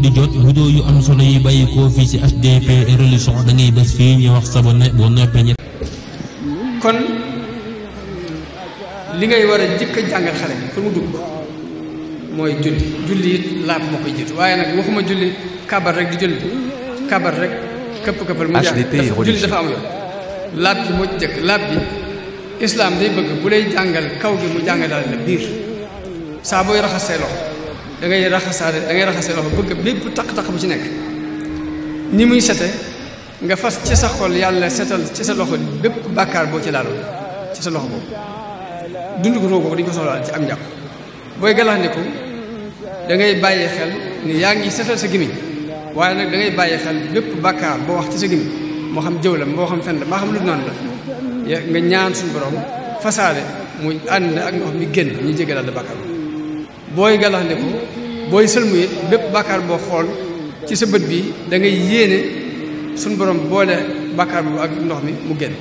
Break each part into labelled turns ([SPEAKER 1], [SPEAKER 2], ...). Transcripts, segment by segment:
[SPEAKER 1] di jot vidéo yu am solo yi bàyyi ko fii ci HDP religion da ngay bés fii ñu wax sabone boo noppee ñett.
[SPEAKER 2] kon li ngay war a jëkk a jàngal xale bi pour mu dugg mooy julli it laab moo koy jiitu waaye nag waxuma julli kabar rek di julli kabar rek këppal mu jaar julli dafa am yoon laab bi moo ci jëkk laab bi islam day bëgg bu lay jàngal kaw gi mu jàngalaale la biir saa booy raxas say loxo da ngay raxas say loxo bëgg bépp taq-taq bu ci nekk ni muy sete nga fas ci sa xol yàlla setal ci sa loxo bépp bàkkaar boo ci laaloon ci sa loxo boobu dund ko roogoo dañu ko soxlaal ci am njàpp booy galaxndiku da ngay bàyyi xel ni yaa ngi setal sa gémmiñ waaye nag da ngay bàyyi xel bépp bàkkaar boo wax ci sa gémmiñ moo xam jëw la moo xam fen la moo xam lu noonu la nga ñaan suñu borom fasaale muy ànd ak ndox mi génn ñu jégalal la bàkkaar booy galaxndiku booy sëlmu it bépp bàkkaar boo xool ci sa bët bi da ngay yéene suñu borom boole bàkkaar boobu ak ndox mi mu génn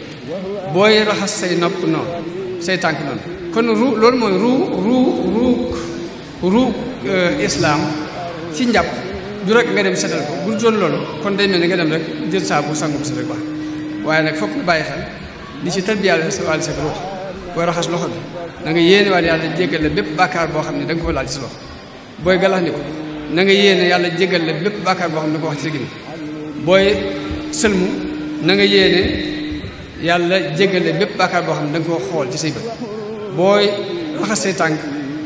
[SPEAKER 2] booy raxas say nopp noonu say tànk noonu kon loolu mooy ruu islaam ci njàpp du rek nga dem setal ko bu doon loolu kon day mel ni nga dem rek jël saabu sangu bu sa rek wax waaye nag fokk nga bàyyi xel di ci tarbiyaale sa wàll sa ruux booy raxas loxo bi na nga yéene waat yàlla jéggal la bépp bàkkaar boo xam ne da nga ko laal ci sa loxo booy galaxndiku na nga yéene yàlla jéggal la bépp bàkkaar boo xam ne da nga ko wax ci sa gémmiñ booy sëlmu na nga yéene yàlla jéggal la bépp bàkkaar boo xam ne da nga koo xool ci say bët booy raxas say tànk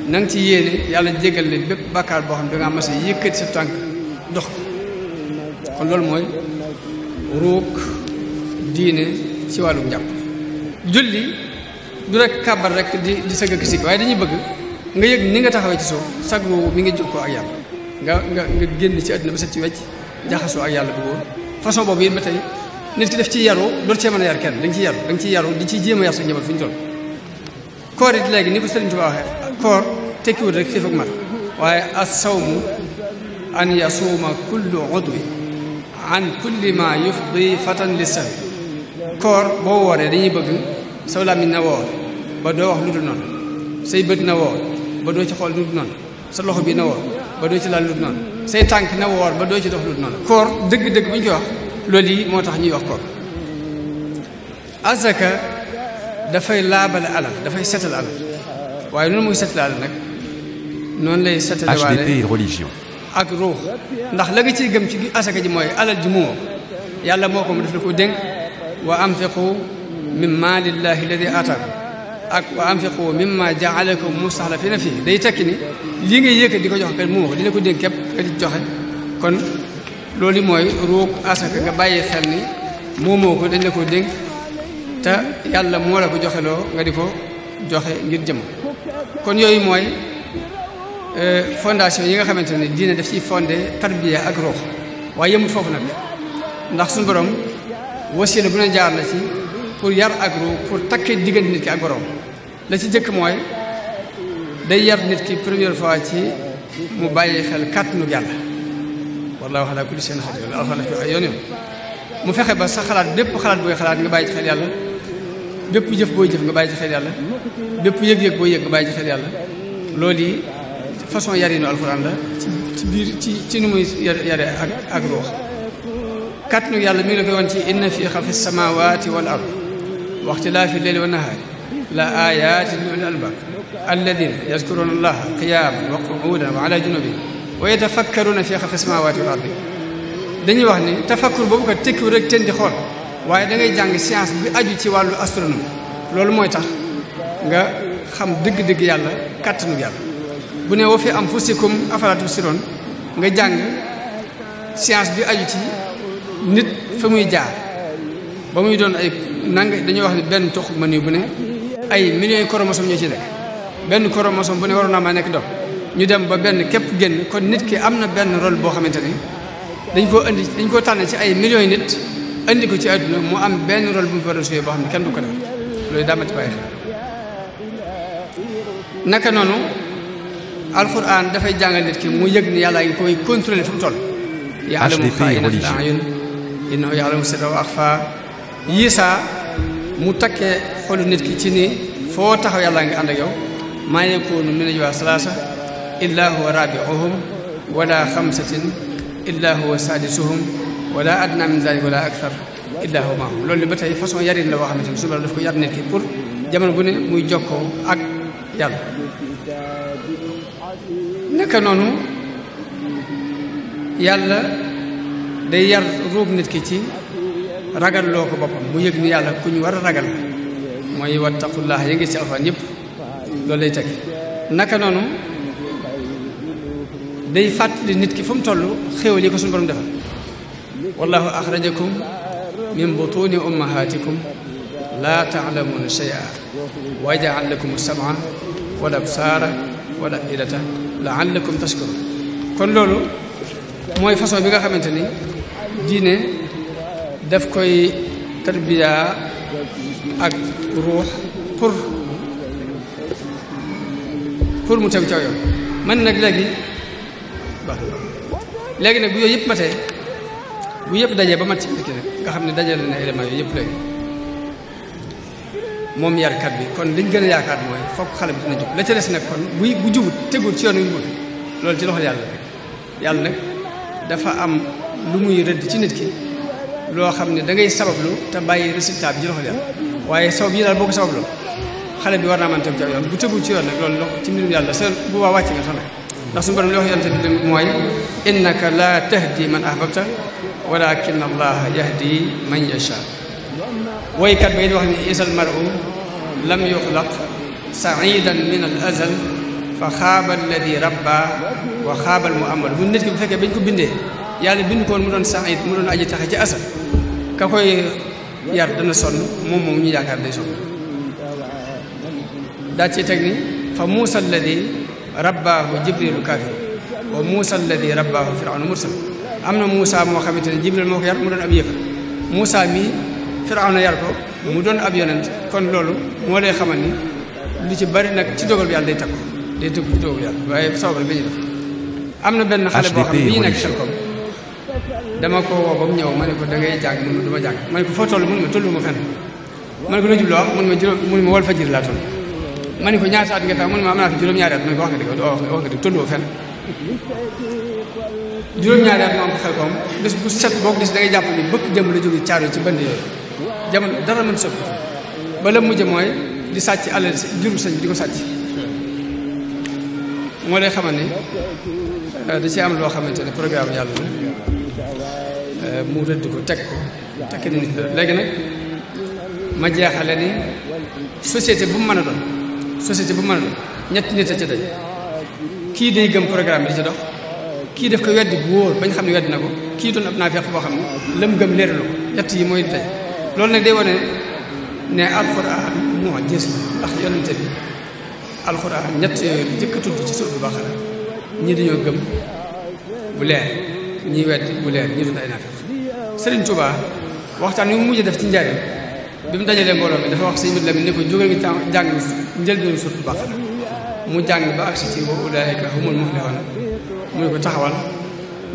[SPEAKER 2] na nga ci yéene yàlla jéggal la bépp bàkkaar boo xam ne da nga mas a yëkkati sa tànk dox ko kon loolu mooy ruuk diine ci wàllum njàpp julli du rek kàbbar rek di sëgg ak sikk waaye dañuy bëgg nga yëg ni nga taxawee ci suuf sag ruu mi ngi jokkoo ak yàlla nga génn ci àdduna ba set ci wecc jaxasoo ak yàlla bu wóor façon boobu it ba tey nit ki def ci yaru door cee mën a yar kenn da nga ciy yaru di ci jéem a yar sa njaboot fu ñu toll koor it léegi ni ko Sëriñ Tuubaa waxee koor tekkiwul rek xiif ak mar waaye as-sawmu an yasuuma kullu udwi an kulli ma yufdi fatan li sahwi koor boo wooree dañuy bëgg saw làmmiñ na woor ba doo wax lu dul noonu say bët na woor ba doo ci xool lu dul noonu sa loxo bi na woor ba doo ci laal lu dul noonu say tànk na woor ba doo ci dox lu dul noonu koor dëgg-dëgg bu ñu koy wax loolu yi moo tax ñuy wax koor azaka dafay laabale alal dafay setal alal waaye noonu muy setal alal nag noonu lay setale waale
[SPEAKER 3] religion
[SPEAKER 2] ak ruux ndax la nga ciy gëm ci asaka ji mooy alal ji moomoo yàlla moo ko mu def la ko dénk wa anfiqu min maalillahi alladi ataakum ak wa anfiqu mimma jaalakum mustaxlafina fii day tekki ni lii ngay yëkkat di ko joxe kat moomoo ko dina ko dénk képp nga di joxe kon loolu mooy ruug asaka nga bàyyi xel ni moomoo ko dañ la ko dénk te yàlla moo la ko joxeloo nga di ko joxe ngir jëm kon yooyu mooy fondation yi nga xamante ne diine daf ciy fondé tarbiya ak ruux waaye yëmul foofu nag ndax suñu borom wasiila bu ne jaar na ci pour yar ak ruux pour takkee diggante nit ki ak borom la ci jëkk mooy day yar nit ki première fois ci mu bàyyi xel kàttanu yàlla wallaahu alaa kulli shay'in qadiir alxuraan daf ko ay yoon mu fexe ba sa xalaat bépp xalaat booy xalaat nga bàyyi ci xel yàlla bépp jëf booy jëf nga bàyyi ci xel yàlla bépp yëg-yëg booy yëg nga bàyyi ci xel yàlla loolu yi façon yarinu alxuraan la ci biir ci nu muy yare ak ruux kàttanu yàlla mi ngi la koy woon ci inna fi xalqi samawati wal ard wa ixtilaafi leyli wa nahaari la ayatin li ulil albaab alladina yazkuruna allaha qiyaman wa qu'udan wa ala junubihim wa yatafakkaruna fi xalqi samawati wal ard dañuy wax ni tafakkur boobu ko tekkiwu rek ten di xool waaye da ngay jàng science bi aju ci wàllu astronomie loolu mooy tax nga xam dëgg-dëgg yàlla kàttanu yàlla bu ne wa fi anfusikum afalaa tubsiruun nga jàng science bi aju ci nit fa muy jaar ba muy doon ay dañuy wax ne benn tox ma nii bu ne ay millions de chromosomes ñoo ci nekk benn chromosome bu ne waroon naa maa nekk doom ñu dem ba benn képp génn kon nit ki am na benn rôle boo xamante ni dañ koo tànn ci ay millions yi nit andi ko ci àdduna mu am benn rôle bu mu fa war a joué boo xam ne kenn du ko def loolu daa ma ci bàyyi xel naka noonu alquran dafay jàngal nit ki mu yëg ni yàlla ngi koy contrôler fu mu toll ya'lamu xaa'inatal a'yun innahu ya'lamu sirra wa axfa yiisaa mu takkee xolu nit ki ci ni foo taxaw yàlla ngi ànd ak yow maa yakunu min najwa salaasa illaa huwa raabi'uhum wala xamsatin illa huwa sadisuhum wala adna min zalik wala akthar illa huwa maahum loolu ba tey façon yarin la boo xamante ni suñu borom daf ko yar nit ki pour jamono bu ne muy jokkoo ak yàlla. naka noonu yàlla day yar ruub nit ki ci ragal loo ko boppam mu yëg ni yàlla ku ñu war a ragal la mooy wattaqullah ya ngi ci alxuraan yëpp loolu lay teg. naka noonu day fàttali nit ki fu mu toll xéewal yi ko suñu borom defal wallahu axrajakum min butuni ummahatikum laa taalamuuna shay'a wa jaal lakum as-sam'a wal absaara wal af'idata la'allakum tashkurun kon loolu mooy façon bi nga xamante ni diine daf koy tarbiya ak ruux pour mu tegu caw yoon man nag léegi nag bu yooyu yëpp matee bu yëpp dajee ba mat ci nit ki nag nga xam ne dajale na éléments yooyu yëpp léegi moom yarkat bi kon liñ gën a yaakaar mooy fokk xale bi dina jub la ca des nag kon bu jubut tegul ci yoon wi jubut loolu ci loxol yàlla rek yàlla nag dafa am lu muy rëdd ci nit ki loo xam ne da ngay sabablu te bàyyi résultat bi ci loxol yàlla waaye sabab yi daal boo ko sababloo xale bi war naa mën teg ci yoon bu tegul ci yoon nag loolu loxo ci mbirum yàlla seen bu baa wàcc nga sax nag ndax suñu borom li wax yonte bi mooy innaka la tahdi man ahbabta walakin allah yahdi man yasha woykat bay di wax ni isal mar'u lam yuxlaq sa'idan min al azal fa xaaba alladi rabba wa xaabal mu amal bu nit ki bu fekkee bañ ko bindee yàlla bind ko woon mu doon sa'id mu doon aji taxe ci asal ka koy yar dana sonn moom ñu yaakaar day sonn daa ci teg ni fa muusa alladi rabbaahu jibrilu kaafir wa muusa alladi rabbaahu firawna mursal am na Muusa moo xamante ne jibril moo ko yar mu doon ab yëfar Muusa mii firawna yar ko mu doon ab yonent kon loolu moo lay xamal ni lu ci bari nag ci dogal bi yàlla day takku day tëgg ci dogal bi yàlla waaye sabab bi ñu def am na benn xale boo xam ne bi ñu nekk Xelkom dama ko woo ba mu ñëw ma ne ko da ngay jàng mun ma du ma jàng ma ne ko foo toll mun ma tollu ma fenn ma ne ko la jubloo wax mun ma wal fajir laa toll ma ne ko ñaata at nga tax mun ma am naa fi juróom-ñaari at ma ne ko wax nga dëgg wax nga dëgg tolluwoo fenn juróom-ñaari at ma am ko Xelkom bés bu set boo ko gis da ngay jàpp ni bëgg jëm la jóge caaro ci bënd yooyu jamono dara mën soppi ba la mujj mooy di sàcc alal juru sëñ bi di ko sàcc moo lay xamal ni da ci am loo xamante ne programme yàlla la mu rëdd ko teg ko tekk nit léegi nag ma jeexale ni société bu mu mën a doon ñetti nit a ca daj kii day gëm programme bi di ci dox kii def ko weddi bu wóor bañ xam ne weddi na ko kii doon ab naa feq boo xam ne lam gëm leeralu ko ñett yi mooy tey loolu nag day wane ne alxuraan moo gis ndax yonente bi alxuraan ñett yooyu jëkk a tudd ci suuratul Baqara ñii dañoo gëm bu leer ñii weddi bu leer ñii doon ay naa feq Sëriñ Tuubaa waxtaan yu mu mujj def ci njariñ bi mu dajalee mbooloo mi dafa wax sëñ Lamin ne ko jóge ngi jàng njëlbéenu suuratul Baqara mu jàng ba agsi ci wa ulaa'ika humul muflihuun mu ne ko taxawal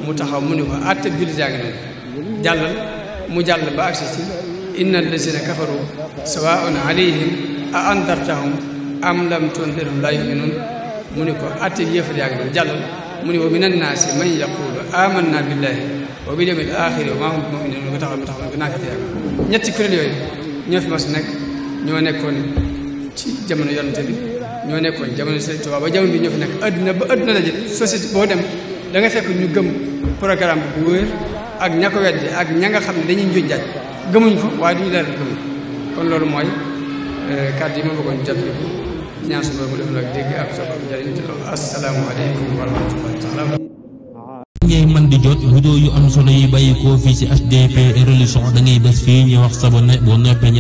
[SPEAKER 2] mu taxaw mu ne ko àtte jullit yaa ngi noonu jàllal mu jàll ba agsi ci inna allazina kafaru sawaa'un alayhim a andartahum am lam tundirhum laa yu'minuun mu ne ko àtte yéefar yaa ngi noonu jàllal mu ne wa minan naasi man yaqulu amanna billahi wa bil yawmil aaxiri wa maa hum bi mu'miniin mu ne ko taxawal mu taxaw mu ne ko naafeq yaa ngi ñetti kuréel yooyu ñoo fi mas nekk ñoo nekkoon ci jamono yonente bi ñoo nekkoon jamono Sëriñ Tuubaa ba jamono bi ñoo fi nekk adduna ba adduna la jël société boo dem da nga fekk ñu gëm programme bi bu wér ak ña ko weddi ak ña nga xam ne dañuy njuñ jaaj gëmuñ ko waaye duñu leer gëmuñ kon loolu mooy kàddu yi ma bëggoon jotli ko ñaan suñu borom mu def nag dégg ak sa bopp jëriñ te loolu asalaamaaleykum wa rahmatullahi taala
[SPEAKER 1] ngay mën di jot vidéo yu am solo yi bàyyi koo fii ci HDP Religion da ngay bés fii ñu wax sabone boo noppee